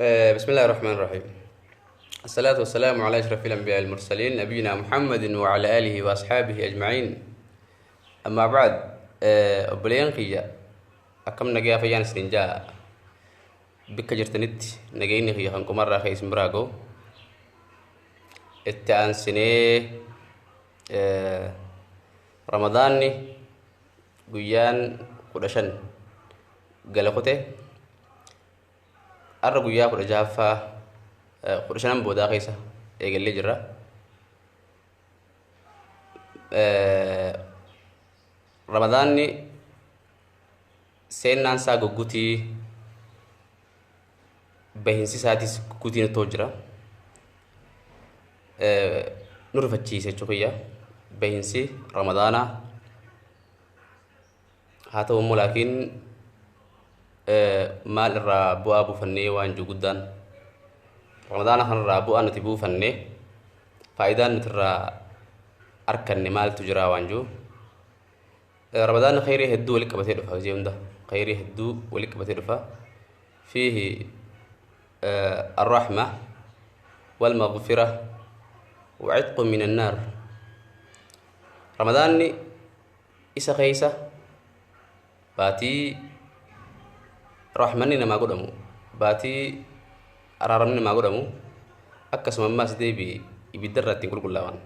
بسم الله الرحمن الرحيم. الصلاة والسلام على أشرف الأنبياء المرسلين نبينا محمد وعلى آله وأصحابه أجمعين. أما بعد، obboleeyyan kiyya, akkam nagayaa fayyaan isin jaa? Bikka jirtanitti nagayni kiyya kan qomarraa ka'e isin biraa ga'u. Itti aansinee, Ramadaanni guyyaan 15 gala kute. Har'a guyyaa 16ffaa, 15n boodaa keessa eegallee jirra. Ramadaanni seennaan isaa goggutii, bahinsi isaatis goggutii nutti jira. Nu rifachiise jechuu kiyya bahinsi Ramadaanaa. Haa ta'u immoo laakiin maal irraa bu'aa buufannee waan jiru guddaan Ramadaana kanarraa bu'aa nuti buufanne, faayidaan nuti irraa arkanne maaltu jira waan jiru. Ramadaanni khayrii hedduu walitti qabatee dhufa. Gisee hunda khayrii hedduu walitti qabatee dhufa. فيه الرحمة والمغفرة وعتق من النار. Ramadaanni isa keessa baatii rahmanni namaa godhamu, baatii araaramni namaa godhamu, akkasuma ammaas deebi ibiddarraa ittiin qulqullaa'an.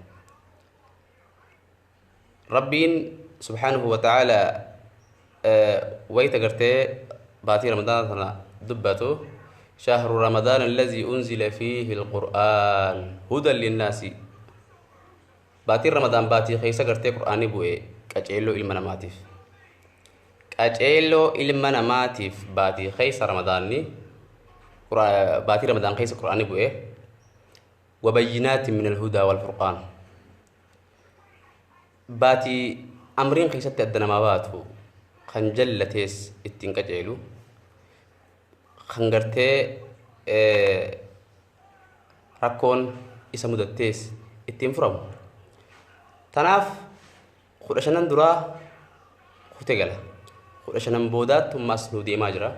Rabbiin subhaanahu wa ta'aalaa wayta gartee baatii Ramadaana tana dubbatu, شهر رمضان الذي أنزل فيه القرآن هدى للناس. Baatiin Ramadaan baatii keessa gartee Qur'aanni bu'e, qaceelloo ilma namaatiif. Qaceelloo ilma namaatiif baatii keessa Ramadaanni, baatii Ramadaan keessa Qur'aanni bu'e. وبينات من الهدى والفرقان. Baatii amriin keessatti adda namaa baatu, kan jallatees ittiin qaceelu, kan gartee rakkoon isa mudattees ittiin furamu. Tanaaf 15n duraa kute gala. 15n boodaatti ammaas nu deemaa jira.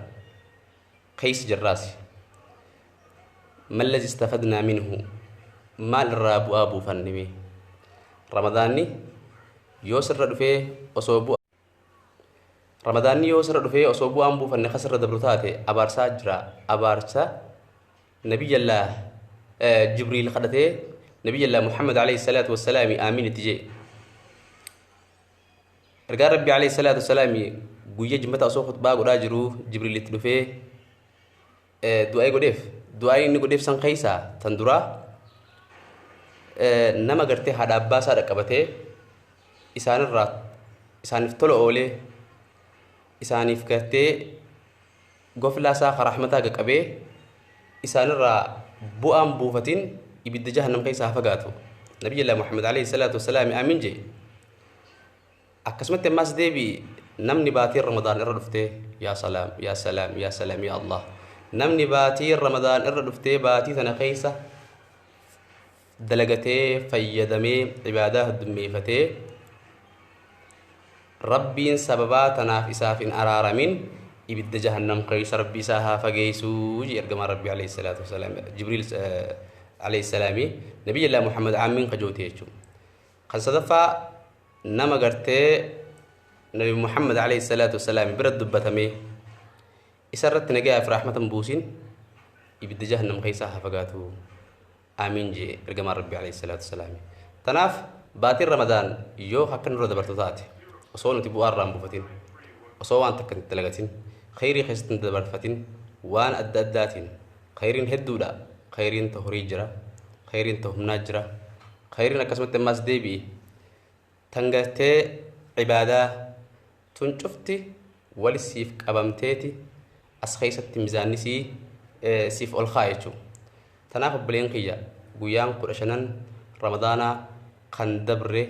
Keessa jirraasi. ما الذي استفدنا منه? Maal irraa bu'aa buufanne mee? Ramadaanni yoo sirra dhufee osoo bu'aa, Ramadaanni yoo sirra dhufee osoo bu'aan buufanne kasirra dabru taate, abaarsaa jira. Abaarsa Nabiyyallaa Jibriil kadhatee Nabiyyallaa Muhammad alayhi salaatu wassalaami aamin itti jee. Ergaan Rabbi alayhi salaatu wassalaami guyya jimmata osoo khutbaa godhaa jiruu Jibriil itti dhufee du'aa godheef. Du'aa inni godheef san keessaa tan duraa, nama gartee haadha abbaa isaa dhaqqabatee, isaanirraa isaaniif tola oolee, isaaniif gartee goflaa isaa karaa rahmataa qaqqabee, isaanirraa bu'aan buufatin ibidda jahannam keessaa haa fagaatu. Nabiyyallaa Muhammad alayhi salaatu wassalaami aamin jee. Akkasumatti ammas deebi namni baatiin Ramadaan irra dhuftee, yaa salaam, yaa salaam, yaa salaam, yaa Allah, namni baatiin Ramadaan irra dhuftee baatii tana keessa dalagatee, fayyadamee, ibaadaa heddummeeffatee, Rabbiin sababaa tanaaf isaaf hin araaramin, ibidda jahannam keessa Rabbi isaa haa fageessuu jee ergamaan Rabbi alayhi salaatu wasalaam Jibriil alayhi salaami Nabiyyallaa Muhammad aamiin kajoote jechuudha. Kan sadaffaa, nama gartee Nabi Muhammad alayhi salaatu wasalaam bira dubbatamee isa irratti nagayaa fi rahmatan buusin ibidda jahannam keessaa haa fagaatu, aamiin jee ergamaan Rabbi alayhi salaatu wasalaam. Tanaaf baatiin Ramadaan yoo akka nurra dabartu taate osoo nuti bu'aa irraa hin buufatin, osoo waan takka hin dalagatin, khayrii keessatti hin dabarfatin, waan adda addaatiin, khayriin hedduudha. Khayriin ta horii jira, khayriin ta humnaa jira, khayriin akkasumatti ammaas deebi'i tan gartee ibaadaa tun cufti wali siif qabamteeti as keessatti mizaanni sii siif ol kaa'a jechuudha. Tanaaf obboleen kiyya, guyyaan 15n Ramadaanaa kan dabre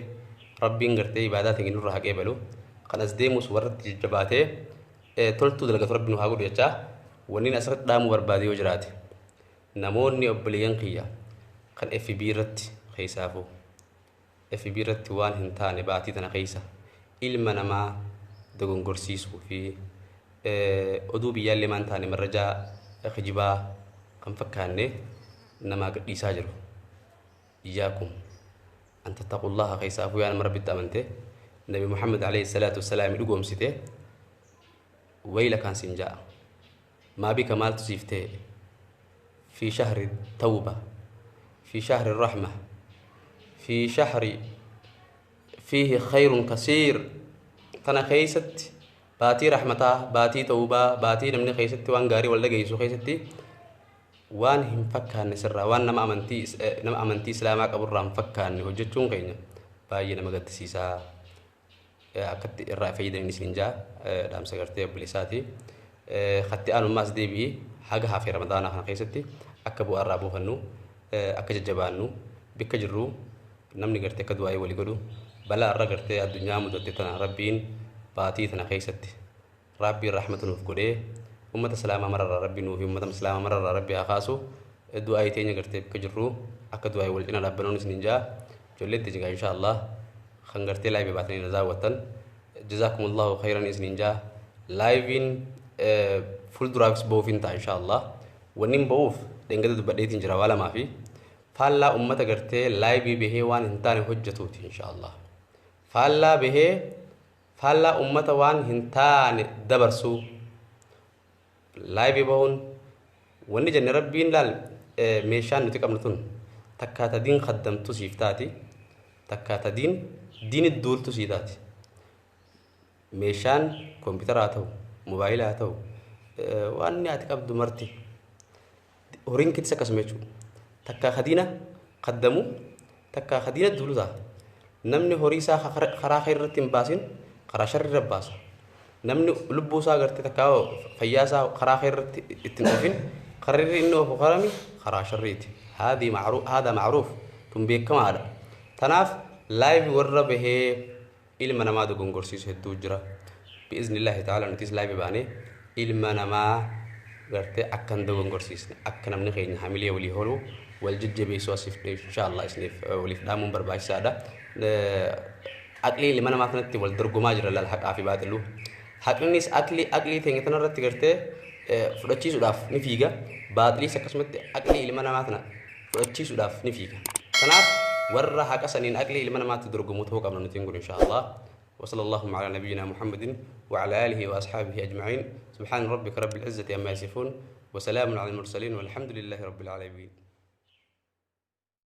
Rabbiin gartee ibaadaa teenya nurraa haa qeebalu. Kan as deemus warratti jajjabaatee toltuu dalagatu Rabbi nu haa godhu jechaa, wanni asirratti dhaamuu barbaade yoo jiraate, namoonni obboleeyyan kiyya kan FB irratti, keessaafuu FB irratti waan hin taane baatii tana keessa ilma namaa dogongorsiisuu fi oduu biyyaallee maan taane marrajaa kijibaa Kan fakkaanne namaa gadhiisaa jiru. Iyyaakum an tattaqullaha keessaafuu yaa nama Rabbitti amante Nabi Muhammad alayhi salaatu wassalaam dhugoomsite wayla kaan siin ja'a. Maa bika maaltu siif ta'e fi shahri tawba fi shahri rahma fi shahri fiihi khayrun kasiir tana keeysatti baatii rahmataa baatii tawbaa baatii namni keeysatti waan gaarii wal dhageessu keessatti waan hin fakkaanne sirraa waan nama amantii nama amantii islaamaa qaburraa hin fakkaanne hojjechuun keenya baay'ee nama gaddisiisaa. Akkatti irraa fayyadamni isin jaa dhaamsa gartee obboleessaati. Katti aanummaas deebi'ee haga hafee ramadaanaa kana keessatti akka bu'aa irraa buufannu akka jajjabaannu bikka jirru namni gartee akka du'aa'ii walii godhu balaa irra gartee addunyaa mudatte tana Rabbiin baatii tana keessatti Rabbiin rahmata nuuf godhee ummata islaamaa mararraa Rabbi nuuf ummata islaamaa mararraa Rabbi haa kaasu du'aa'ii teenya gartee bikka jirru akka du'aa'ii wal cina dhaabbannuun isin jaa ijoolleen teenya insha Allah kan gartee live baatanii na daawwattan jazakumullahu khayran isin jaa laayiviin fuulduraafis ba'uuf hin ta'a insha Allah wanni hin ba'uuf dhengada dubbadheetiin jira waa lamaa fi faallaa ummata gartee live bahee waan hin taane hojjetuuti insha Allah faallaa bahee faallaa ummata waan hin taane dabarsuu live bahuun wanni jenne Rabbiin laal meeshaan nuti qabnu tun takkaa tadiin kaddamtu siif taati takkaa tadiin diini duultu sii taati. Meeshaan kompiitara haa ta'u moobaayila haa ta'u waan ati qabdu marti horiin keetis akkasuma jechuudha. Takkaa kadiina kaddamu takkaa kadiina duulu ta'a. Namni horii isaa karaa khayrii irratti hin baasin karaa sharrii irra baasa. Namni lubbuu isaa gartee takkaa fayyaa isaa karaa khayrii irratti ittiin oofin karri inni oofu karami karaa sharriiti. Haadhi macruuf haadha macruuf tun beekamaadha. Tanaaf live warra bahee ilma namaa dogongorsiisu hedduu jira. Bi'iznillaahi ta'ala nutis live baanee ilma namaa gartee akka hin dogongorsiisne akka namni keenya hamilee walii horu wal jajjabeessuu asiif insha Allah isiniif waliif dhaamuun barbaachisaadha. Aqlii ilma namaa kanatti wal dorgomaa jira laal haqaa fi baaxiluu. Haqnis aqlii aqlii teenya tanarratti gartee fudhachiisuudhaaf ni fiiga. Baaxiliis akkasumatti aqlii ilma namaa tana fudhachiisuudhaaf ni fiiga. Kanaaf warra haqa saniin aqlii ilma namaatti dorgomuu ta'uu qabna nutiin kun insha Allah. وصلى اللهم على نبينا محمد وعلى آله وأصحابه أجمعين. سبحان ربك رب العزة عما يصفون وسلام على المرسلين والحمد لله رب العالمين.